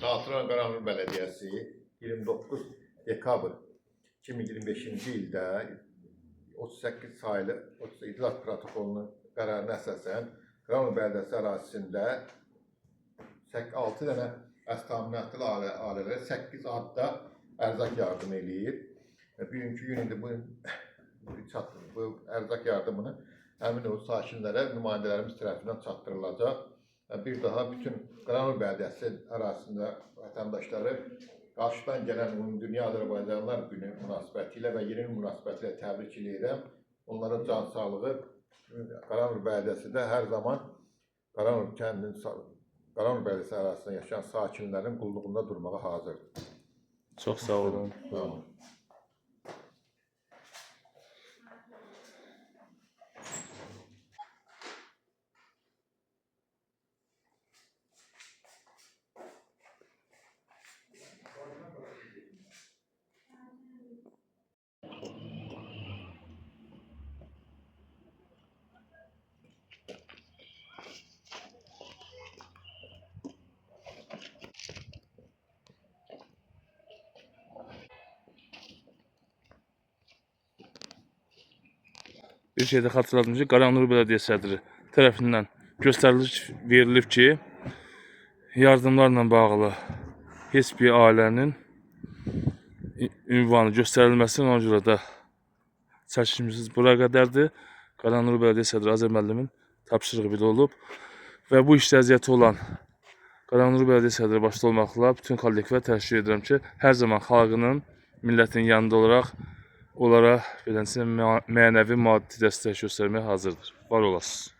Saatlı Qaranlıq Bələdiyyəsi 29 dekabr 2025-ci ildə 38 saylı 30 iclas protokolunun qərarına əsasən Qaranlıq Bələdiyyəsi ərazisində 6 dənə az təminatlı ailələrə 8 adda ərzaq yardım eləyir. Və bugünkü gün indi bu ərzaq yardımını həmin o sakinlərə nümayəndələrimiz tərəfindən çatdırılacaq. Və bir daha bütün Qaranlıq Bələdiyyəsi ərazisində vətəndaşları qarşıdan gələn Ümumdünya Azərbaycanlılar Günü münasibətilə və 20 münasibətilə təbrik eləyirəm. Onlara can sağlığı. Qaranlıq Bələdiyyəsi də hər zaman Qaranlıq kəndinin Qaranlıq Bələdiyyəsi ərazisində yaşayan sakinlərin qulluğunda durmağa hazırdır. Çox sağ olun. Sağ olun. Bir şey də xatırladım ki, Qaranlıq Bələdiyyə sədri tərəfindən göstəriliş verilib ki, yardımlarla bağlı heç bir ailənin ünvanı göstərilməsin. Ona görə də çəkilişimiz bura qədərdir. Qaranlıq Bələdiyyə sədri Azər müəllimin tapşırığı belə olub və bu işdə əziyyəti olan Qaranlıq Bələdiyyə sədri başda olmaqla bütün kollektivə təşəkkür edirəm ki, hər zaman xalqının, millətin yanında olaraq onlara beləncə mənəvi, maddi dəstək göstərməyə hazırdır. Var olasınız.